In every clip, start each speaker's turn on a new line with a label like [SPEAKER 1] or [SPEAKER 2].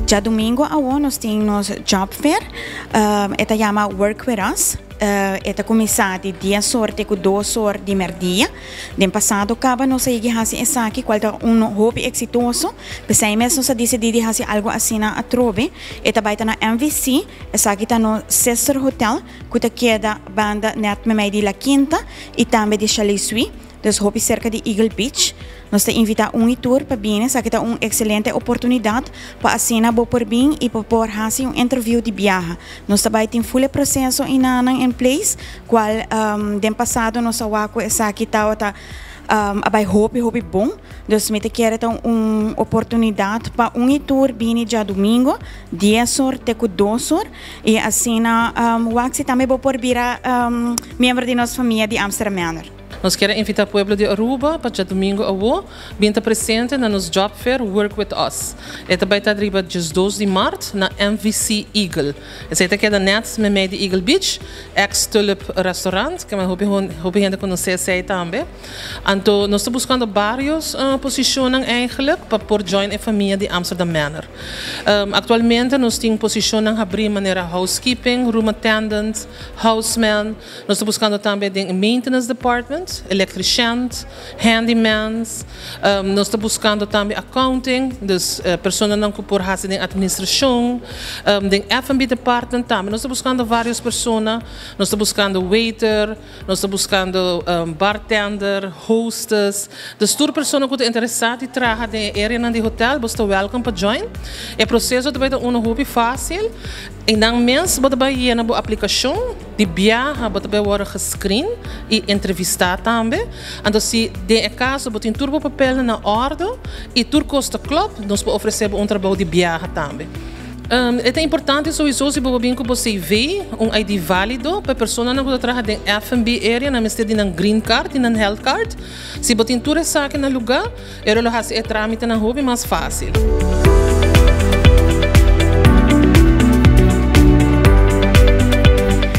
[SPEAKER 1] Djadumingo awo nos tin nos job fair, e ta yama Work With Us. E ta kuminsá di dies or te ku dos or di mèrdia. Den pasado kaba nos a yegi hasi esaki kual ta un hopi eksitoso. P'esei mes nos a disidí di hasi algu asina atrobe. E ta bai ta na MVC, esaki ta nos sister hotel ku ta keda banda nèt meimei di La Quinta i tambe di Chalet Suite. Dus hopi serka di Eagle Beach. Nos ta invitá un i tur pa bini, esaki ta un ekselente oportunidat pa asina bo por bin i bo por hasi un interview di biaha. Nos ta bai tin ful e proseso enanan in place, kual den pasado nos a wak ku esaki tabata a bai hopi hopi bon. Dus mi ta kere ta un oportunidat pa un i tur bini djadumingo dies or te ku dos or i asina wak si tambe bo por bira miembro di nos famia di Amsterdam Manor.
[SPEAKER 2] Nos kier a invita pueblo di Aruba pa djadumingo awo bin ta presente na nos Job Fair Work With Us. E ta bay ta riba 12 di mart na MVC Eagle. Esey ta keda net memey di Eagle Beach, ex Tulip Restaurant, ke hopi hopi hende conoce esey tambe. Anto nos ta buscando varios posicionnan eigenlijk pa por join e famia di Amsterdam Manor. Actualmente nos tin posicionnan habri manera housekeeping, room attendant, houseman, Nos ta buscando tambe den e maintenance department, electrician, handymans. Nos ta buscando tambe accounting, dus personanan cu por haci den administracion. Den F&B department tambe nos ta buscando varios persona. Nos ta buscando waiter, nos ta buscando bartender, hostess. Dus tur persona cu ta interesa di traha den e areanan di hotel, bo ta welcome pa join. E proceso ta bay ta uno hopi facil. Y nan mes bo ta bay yena bo aplicacion. Di biaha bo ta bay wòrdu gescreen i entrevistá tambe. Anto si den e kaso bo tin tur bo papelnan na òrdu i tur kos ta klòp, nos por ofresé bo un trabou di biaha tambe. E ta importante souiso si bo por bin ku bo CV, un ID válido. Pa e personanan ku ta traha den F&B area nan mester di nan green card i nan health card. Si bo tin tur esaki na lugá, Ero lo hasi e trámitenan hopi mas fásil.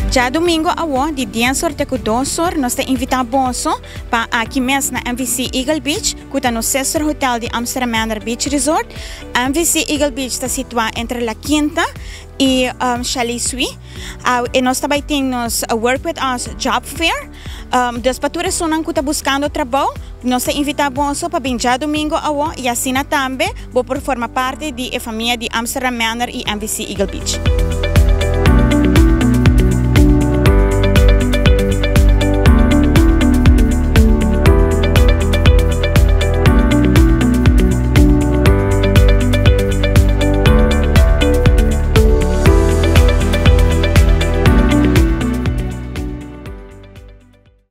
[SPEAKER 1] Djadumingo awo di dies or te ku dos or nos ta invitá boso pa aki mes na MVC Eagle Beach ku ta nos sister hotel di Amsterdam Manor Beach Resort. MVC Eagle Beach ta situá entre La Quinta y Chalet Suite. Awe nos ta bai tin nos Work With Us Job Fair. Dus pa tur esunnan ku ta buskando trabou, nos ta invitá boso pa bin djadumingo awo i asina tambe bo por forma parti di e famia di Amsterdam Manor i MVC Eagle Beach.